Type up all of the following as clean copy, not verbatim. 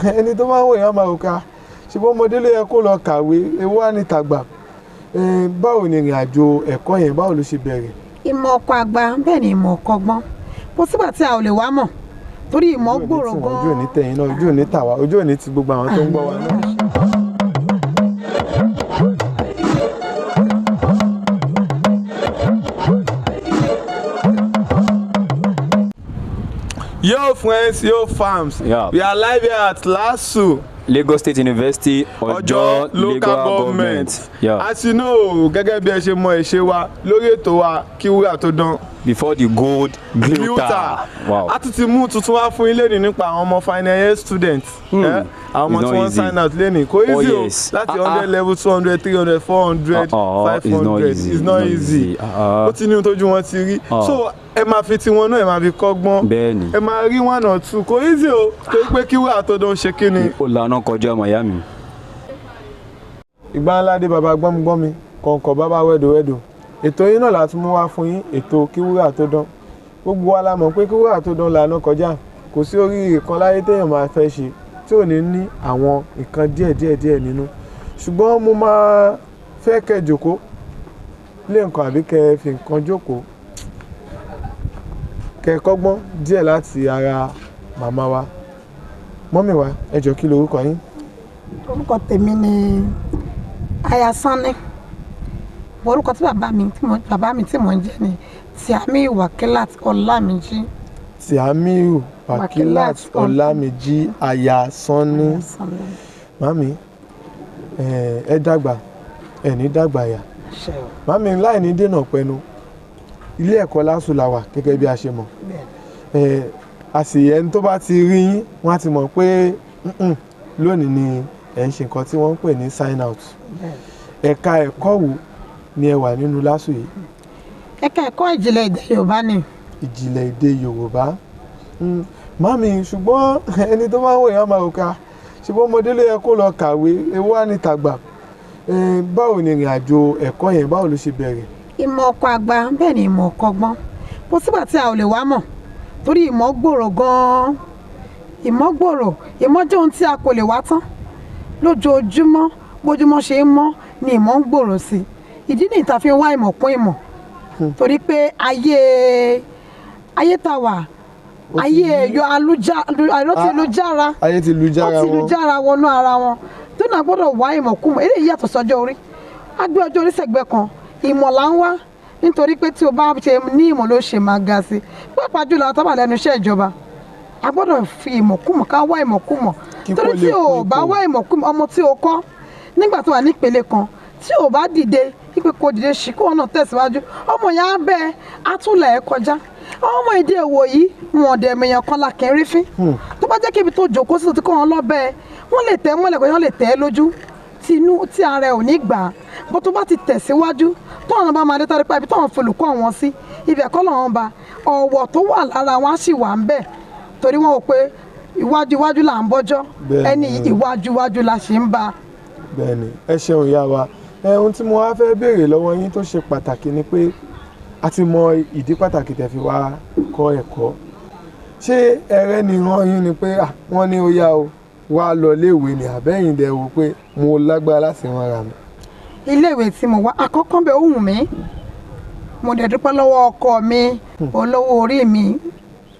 Ẹni tó máa ń wò yẹn á máa rò ká ṣùgbọ́n ọmọdé ló yẹ kó lọ kàwé, ewu á ní tàgbà. Báwo ni ìrìn àjò ẹ̀kọ́ yẹn, báwo ló ṣe bẹ̀rẹ̀? Ìmọ̀ ọkọ̀ àgbà, bẹ́ẹ̀ ni ìmọ̀ ọkọ̀ gbọ́n. Kò sígbà tí a ò lè wá mọ̀ torí ìmọ̀ gbòòrò gan. Ojú ò ní tẹ̀yìn náà, ojú ò ní tàwa, ojú ò ní ti gbogbo àwọn tó ń gbọ́ wa náà. Yo friends, yo fams, Yeah. We are live here at LASU, Lagos State University, Ojo local government. Yeah. As you know, gẹ́gẹ́ bí ẹ ṣe mọ ìṣe wa lórí ètò wa Kí Wúrà Tó Dán. Before the gold glitter. Wow. A tún ti mú tuntun wá fún yín lónìí nípa àwọn ọmọ final year students. Àwọn ọmọ It's tí not wọ́n easy. Sign out lónìí. Kò Oh, easy o. yes. Láti Ah, 100 ah. level, 200, 300, 400, Uh-uh, 500. it's not easy. It's not easy. Uh-uh. Ó ti ní ohun tójú wọn ti rí. Ah. So ẹ máa fi tiwọn náà, ẹ máa fi kọ́gbọ́n. Bẹ́ẹ̀ni. Ẹ máa rí one or two. Kò easy o. Torí pé Kí Wúrà Tó Dán ṣe kí ni? Ó lànà kọjá ọmọ ìyá mi. Ìgbà ńlá dé bàbá gbọ́mgbọ́mi, kọ̀ǹkọ̀ bàbá wẹ́dọ̀wẹ́dọ̀. Ètò yín náà la tún mú wá fún yín, ètò Kí Wúrà Tó Dán. Gbogbo wa la mọ̀ pé Kí Wúrà Tó Dán lànà kọjá. Kò sí oríire kan láyé téèyàn máa fẹ́ ṣe tí ò ní ní àwọn nǹkan díẹ̀ díẹ̀ díẹ̀ nínú. Ṣùgbọ́n mo máa fẹ́ kẹ́ jókòó lé nǹkan àbí kẹ́ fi nǹkan jókòó, kẹ́ kọ́gbọ́n díẹ̀ láti ara màmá wa. Mọ́mì wa, ẹ jọ̀ọ́, kí lorúkọ yín? Orúkọ tèmi ni Aya Sanni. Orúkọ tí bàbá mi tí mò ń jẹ́ ni Tìámíyù Wákílát Ọlámìjí. Tìámíyù Wákílát Ọlámìjí, Aya Sanni. Sanni. Màmí, ẹ dàgbà, ẹ ní dàgbà yà. Ṣe o. Màmí, láì ní dènà pẹnu, ilé ẹ̀kọ́ LASU la wà gẹ́gẹ́ bí a ṣe mọ̀. Bẹ́ẹ̀. A sì ẹni tó bá ti rí yín, wọ́n á ti mọ̀ pé lónìí ni ẹ̀ ń ṣe nǹkan tí wọ́n ń pè ní sign out. Bẹ́ẹ̀. Ẹ̀ka ẹ̀kọ́ wo ni ẹ wà nínú LASU yìí? Ẹ̀ka ẹ̀kọ́ ìjìnlẹ̀ èdè Yorùbá ni. Ìjìnlẹ̀ èdè Yorùbá. Màmí, ṣùgbọ́n ẹni tó bá ń wò yẹn á máa rò ká ṣùgbọ́n ọmọdé ló yẹ kó lọ kàwé, ewu á ní tàgbà. Báwo ni ìrìn àjò ẹ̀kọ́ yẹn, báwo ló ṣe bẹ̀rẹ̀? Ìmọ̀ ọkọ̀ àgbà, bẹ́ẹ̀ ni ìmọ̀ ọkọ̀ gbọ́n. Kò sígbà tí a ò lè wá mọ̀ torí ìmọ̀ gbòòrò gan-an. Ìmọ̀ gbòòrò, ìmọ̀ jẹ́ ohun tí a kò lè wá tán lójoojúmọ́. Bójúmọ́ ṣe ń mọ́ ni ìmọ̀ ń gbòòrò sí i. Ìdí nìyí tá a fi ń wá ìmọ̀ kún ìmọ̀, torí pé ayé tá a wà, ayé ẹ̀yọ alójú ti lu jára. Ayé ti lu jára Ó ti lu wọn. jára wọnú ara wọn tó náà gbọ́dọ̀ wá ìmọ̀ kún mọ̀. Eléyìí yàtọ̀ sọ́jọ́ orí. Á gbé ọjọ́ orí sẹ́gbẹ́ kan, ìmọ̀ là ń wá, nítorí pé tí o bá ṣe ní ìmọ̀ ló ṣe máa ga sí, pàápàá jùlọ àwọn tó wà lẹ́nu iṣẹ́ ìjọba. A gbọ́dọ̀ fi ìmọ̀ kún mọ̀, ká wá ìmọ̀ kún mọ̀, Kíkó torí lè tí o kún bá ipò. wá ìmọ̀ kún mọ̀, ọmọ tí o kọ́ nígbà tó wà nípele kan, tí o bá dìde wípé kò dìde sí kó náà tẹ̀síwájú, ọmọ yẹn á bẹ́ẹ̀ á tún lẹ̀ ẹ́ kọjá. Ọmọ ìdí èwò yìí, wọn ọ̀dẹ̀ èèyàn kan la kì í rí fín. Tó bá jẹ́ kébi tó jókòó sí tó ti kọ́ wọn lọ́bẹ̀, wọ́n lè tẹ̀ mọ́lẹ̀ kọjá, wọ́n lè tẹ̀ ẹ́ lójú tí inú tí ara ẹ̀ ò ní gbà á bó. Tó bá ti tẹ̀síwájú, tó àwọn bá máa dé tọ́rí pa ibi tó àwọn folùkọ́ wọn sí, ibẹ̀ kọ́ làwọn bá ọ̀wọ̀ tó wà lára wọn á sì wà ń bẹ̀, torí wọn ò pé iwájú iwájú là ń bọ́jọ́. Bẹ́ẹ̀ni. Ẹni iwájú iwájú la ṣì ń bá. Bẹ́ẹ̀ni, ẹ ṣeun ìyá wa. Ẹ ohun tí mo wá fẹ́ béèrè lọ́wọ́ yín tó ṣe pàtàkì ni pé a ti mọ ìdí pàtàkì tẹ́ fi wá kọ́ ẹ̀kọ́. Ṣé ẹrẹ́ ni rán yín ni pé wọ́n ní ó yá o, wá lọ léèwé ni, àbẹ́yìn dẹ̀ wò pé mo lágbára láti rán ara mi? Iléèwé tí mo wá àkọ́kọ́ bẹ́ẹ̀, ó wù mí. Mo dẹ̀ dúpẹ́ lọ́wọ́ ọkọ mi, olówó orí mi,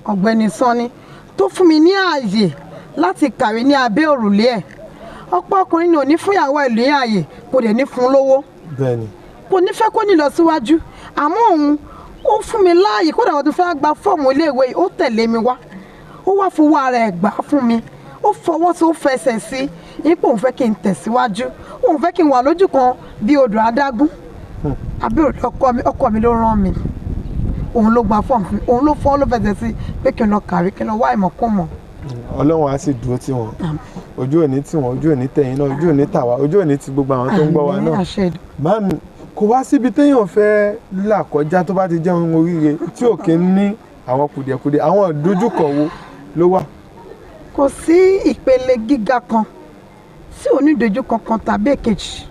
Ọ̀gbẹ́ni Sanni, tó fún mi ní ààyè láti kàwé ní abẹ́ òrùlé ẹ̀. Ọ̀pọ̀ ọkùnrin ní ò ní fúnyàwó ẹ̀ ní ààyè, kò dẹ̀ ní fún lówó, kò ní fẹ́ kó ní lọ síwájú. Àmọ́ òun ó fún mi láàyè. Kódà wọ́n tún fẹ́ gba fọ́ọ̀mù iléèwé yìí, ó tẹ̀lé mi wá, ó wá fowó ara ẹ̀ gbà fún mi. Ó fọwọ́ sí, ó fẹsẹ̀ sí ipò, òun fẹ́ kí n tẹ̀síwájú, òun fẹ́ kí n wà lójú kan bí odò adágún. Abẹ́ òrùlé ọkọ mi, ọkọ mi ló rán mi. Òun ló gba fọ́ọ̀mù fún mi, òun ló fọ́, ló fẹsẹ̀ sí pé kí n lọ kàwé, kí n lọ wá ìmọ̀ kún mọ̀. Ọlọ́run á sì dúró tì wọ́n. Ojú òní tì wọ́n, ojú òní tẹ̀yìn náà, ojú òní tàwa, ojú òní ti gbogbo àwọn tó ń gbọ́ wa Àmín, náà. àṣẹ Èdùmàrè. Màámi, kò wá síbi téèyàn fẹ́ là kọjá tó bá ti jẹ́ ohun oríire tí ò kí ń ní àwọn kùdìẹ̀kudiẹ. Àwọn ìdojúkọ wo ló wà? Kò sí ìpele gíga kan tí ò ní ìdojúkọ kan tàbí èkejì.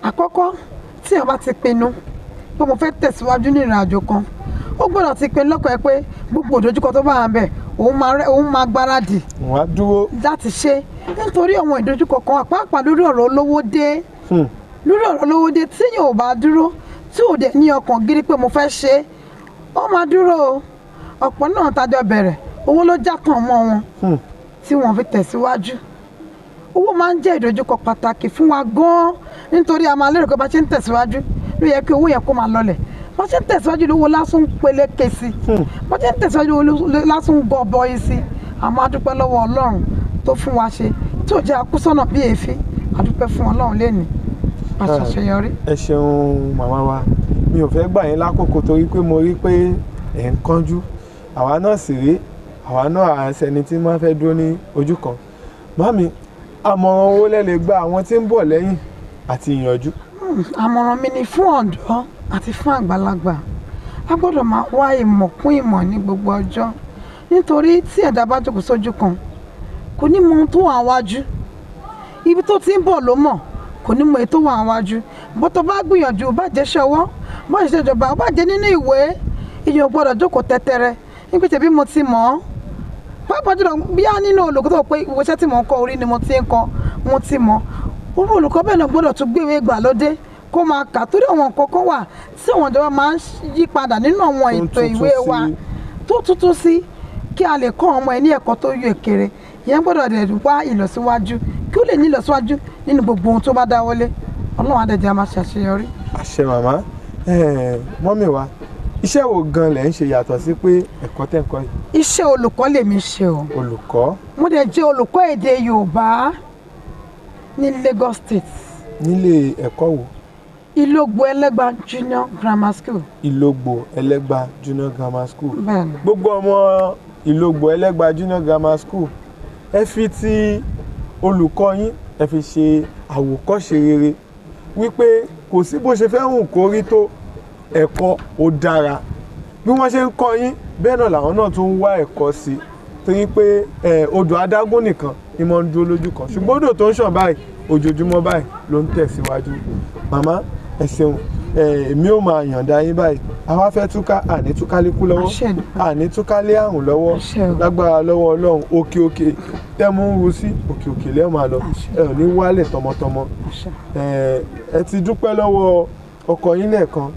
Àkọ́kọ́, tí èèyàn bá ti pinnu pé mo fẹ́ tẹ̀síwájú ní ìrìn àjò kan, ó gbọ́dọ̀ ti pinnu lọ́kàn ẹ pé gbogbo ìdojúkọ tó bá wà ń bẹ̀, Òun máa gbáradì Wọ́n á dúró. láti ṣe, nítorí àwọn ìdojúkọ kan wà, pàápàá lórí ọ̀rọ̀ olówó dé. Lórí ọ̀rọ̀ olówó dé, tí yóò bá dúró, tí ò dẹ̀ ní ọkàn gírí pé mo fẹ́ ṣe é, ó máa dúró o. Ọ̀pọ̀ náà tájọ bẹ̀rẹ̀, owó ló já tàn mọ́ wọn tí wọ́n fi tẹ̀síwájú. Owó máa ń jẹ́ ìdojúkọ pàtàkì fún wa gan-an, nítorí a máa lérò pé bá ṣe ń tẹ̀síwájú ló yẹ kí owó yẹn kó máa lọlẹ̀. Bá ṣe ń tẹ̀síwájú lówó lásán ń peléke sí, bá ṣe ń tẹ̀síwájú lówó lásán ń gọbọi sí. Àmọ́ a dúpẹ́ lọ́wọ́ Ọlọ́run tó fún wa ṣe, tí ò jẹ́ akúsọ́nà bí èéfín. A dúpẹ́ fún Ọlọ́run lénìí, a ṣàṣeyọrí. Ẹ ṣeun, màmá wa. Mi ò fẹ́ gbà yín lákòókò torí pé mo rí pé ẹ̀ ń kánjú. Àwa náà sì rí, àwa náà à ń ṣẹni tí máa fẹ́ dúró ní ojú kan. Màmí, àmọ̀ràn owó lẹ lè gba àwọn tí ń bọ̀ lẹ́yìn àti ìyànjú? Àmọ̀ràn mi ni fún ọ̀dọ́ àti fún àgbàlagbà: a gbọ́dọ̀ máa wá ìmọ̀ kún ìmọ̀ ní gbogbo ọjọ́, nítorí tí ẹ̀dá bá jókòó sójú kan, kò ní mọ ohun tó wà wájú. Ibi tó ti ń bọ̀ ló mọ̀, kò ní mọ èyí tó wà wájú. Bó tó bá gbìyànjú, bá jẹ́ ṣọwọ́, bá jẹ́ ìjọba, bá jẹ́ nínú ìwé, èèyàn ò gbọ́dọ̀ jókòó tẹ́tẹ́rẹ́ nígbà tí mo ti mọ̀ ọ́. Pàápàá jùlọ bí á nínú olùkọ́ tó pé ìwé iṣẹ́ tí mò ń kọ́, orí ni mo ti ń kọ́, mo ti mọ̀ orú olùkọ́ bẹ́ẹ̀ náà gbọ́dọ̀ tún gbéwèé ìgbàlódé kó máa kà, torí àwọn nǹkan kan wà tí àwọn ìjọba máa ń yí padà nínú àwọn Tó ń ètò tuntun ìwé wa sí. Tó tuntun sí, kí a lè kọ́ ọmọ ẹ ní ẹ̀kọ́ tó yẹ kéré. Ìyẹn gbọ́dọ̀ dẹ̀ wá ìlọsíwájú, kí ó lè ní ìlọsíwájú nínú gbogbo ohun tó bá dáwọ́lé. Ọlọ́run á dẹ̀ jẹ́ a máa ṣàṣeyọrí. Àṣẹ, màmá. Mummy wa, iṣẹ́ wo gan lẹ̀ ń ṣe yàtọ̀ sí pé ẹ̀kọ́ tẹ̀ ń kọ́ yìí? Iṣẹ́ olùkọ́ lèmi ṣe o. Olùkọ́. Mo dẹ̀ jẹ́ olùkọ́ èdè Yorùbá ní Lagos State. Nílé ẹ̀kọ́ wo? Ìlógbò Ẹlẹ́gbà Junior Grammar School. Ìlógbò Ẹlẹ́gbà Junior Grammar School. Bẹ́ẹ̀ni. Gbogbo ọmọ Ìlógbò Ẹlẹ́gbà Junior Grammar School, ẹ fi ti olùkọ́ yín, ẹ fi ṣe àwòkọ́ṣe rere wípé kò sí bó ṣe fẹ́ hùn kó rí tó, ẹ̀kọ́ ó dára. Bí wọ́n ṣe ń kọ́ yín, bẹ́ẹ̀ náà làwọn náà tún ń wá ẹ̀kọ́ sí i, torí pé odò adágún nìkan ni mo ń dúró lójú kan, ṣùgbọ́n odò tó ń ṣàn báyìí, ojoojúmọ́ báyìí ló ń tẹ̀síwájú. Màmá, ẹ ṣeun. Èmi ò máa yànda yín báyìí. Àwa fẹ́ túká, àní túká lékú lọ́wọ́, Àṣẹ. àní túká lé àrùn lọ́wọ́. Àṣẹ o. Lágbára lọ́wọ́ Ọlọ́run, òkè òkè tẹ́mú ń ru sí, òkè òkè lẹ́ẹ̀ máa lọ. Àṣẹ. Ẹ ò ní wálẹ̀ tọmọtọmọ. Àṣẹ. Ẹ ti dúpẹ́ lọ́wọ́ ọkọ yín lẹ́ẹ̀kan,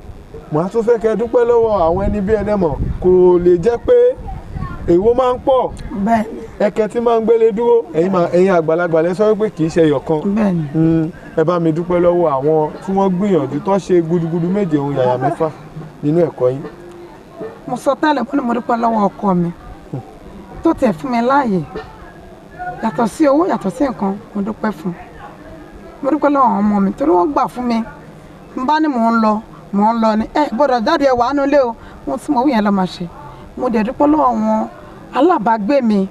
màá tún fẹ́ kẹ́ dúpẹ́ lọ́wọ́ àwọn ẹni bí ẹlẹ́mọ̀. Kò lè jẹ́ pé èwo máa ń pọ̀, ẹ̀kẹ́ tí máa ń gbélé dúró. Ẹ̀yin ẹ̀yin àgbàlagbà lẹ sọ wípé kì í ṣe ẹyọ kan. Bẹ́ẹ̀ni. Ẹ bá mi dúpẹ́ lọ́wọ́ àwọn tí wọ́n gbìyànjú tó ṣe gudugudu méje ohun yàyà mẹ́fà nínú ẹ̀kọ́ yín. Mo sọ tẹ́lẹ̀, mo ní mo dúpẹ́ lọ́wọ́ ọkọ mi tó tẹ̀ fún mi láàyè, yàtọ̀ sí owó, yàtọ̀ sí nǹkan, mo dúpẹ́ fún un. Mo dúpẹ́ lọ́wọ́ àwọn ọmọ mi, torí wọ́n gbà fún mi. N bá ní mò ń lọ, mò ń lọ ni, ẹ gbọ́dọ̀ jáde, ẹ wàá nulẹ̀ o, mo tí mo wí yẹn lọ́ máa ṣe. Mo dẹ̀ dúpẹ́ lọ́wọ́ àwọn alábàágbé mi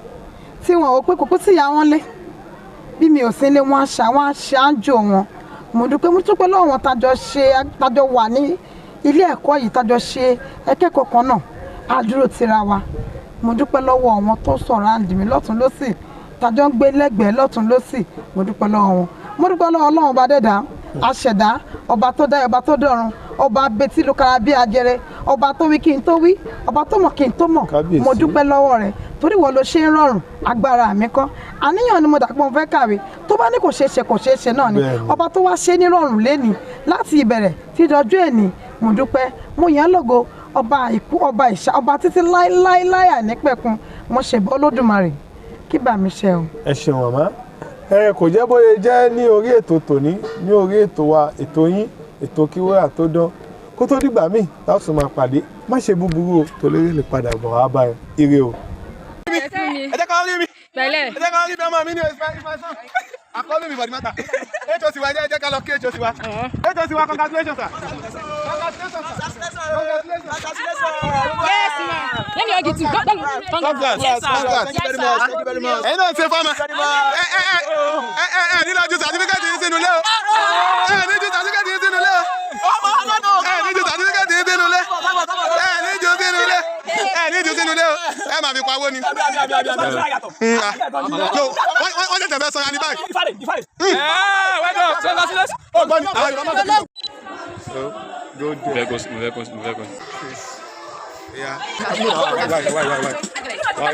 tí wọn ò pé kókó sí ìyá wọn lé, bí mi ò sí ilé, wọn á ṣá, wọn á ṣe àjò wọn. Mo dúpẹ́. Mo dúpẹ́ lọ́wọ́ wọn tájọ ṣe, tájọ wà ní ilé ẹ̀kọ́ yìí, tájọ ṣe akẹ́kọ̀ọ́ kan náà, á dúró tira wa. Mo dúpẹ́ lọ́wọ́ àwọn tó sọ̀rọ̀ àǹdí mi lọ́tún lọ́sì, tájọ ń gbé lẹ́gbẹ̀ẹ́ lọ́tún lọ́sì. Mo dúpẹ́ lọ́wọ́ wọn. Mo dúpẹ́ lọ́wọ́ Ọlọ́run ọba dẹ́dà aṣẹ̀dá, ọba tó dá, ọba tó dọ̀run, ọba betí lukara bí ajẹrẹ, ọba tó wí kí n tó wí, ọba tó mọ̀ kí n tó mọ̀. Kábíyèsí. Mo dúpẹ́ lọ́wọ́ rẹ̀, torí wọ́n ló ṣe ń rọrùn. Agbára mi kọ́, àníyàn ni mo dàpọ̀ mo fẹ́ kàwé, tó bá ní kò ṣeé ṣe, kò ṣeé ṣe náà ni. Ọba tó wá ṣe ní rọrùn léni láti ìbẹ̀rẹ̀ tí dọjú èní, mo dúpẹ́, mo yàn án lógo. Ọba àìkú, ọba ìṣá, ọba títí láéláéláé àìnípẹ̀kun, mo ṣèbọ Olódùmarè, kí bà mí ṣe o. Ẹ ṣeun, màmá. Ẹ kò jẹ́ bóyá jẹ́ ní orí ètò tòní, ní orí ètò wa, ètò yín, ètò Kíwúrà Tó Dán. Kó tó dìgbà míì láti máa pàdé, má ṣe búburú o, torí lè padà bọ̀ wá báyìí. Ire o. Ẹ jẹ́ ká rí mi. Pẹ̀lẹ́. Ẹ jẹ́ ká rí mi. Ọmọ mi ní ìfàsán àkọlù mi for the matter. HOC wa, ẹ jẹ́ ká lọ kí HOC wa. HOC wa, congratulations, sir. Congratulations, sir. Congratulations. Yes, ma. Let me hug you too. Go, go, go. Congrats. Yes, sir. Congrats. Yes, sir. Thank you very much. Ẹ̀yin náà ṣe fọ́ọ̀mù. Ẹ ẹ ẹ ẹ ẹ nílò ju certificate yìí sínú ilé o. Ẹ ní ju certificate yìí sínú ilé o. Ẹ ní ju certificate yìí sínú ilé. Ẹ ní ju sínú ilé. Ẹ ní ju sínú ilé o. Ẹ máa fi pawó ni. No, wọ́n ṣẹ̀ṣẹ̀ fẹ́ sọra ní báyìí. Ó gbọ́ ni. Àwọn Yorùbá máa ń Mo fẹ́ kó, mo fẹ́ kó, mo fẹ́ kó. Yeah. Why, why, why, why? Why, why, why, why? Why,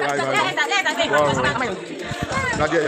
why?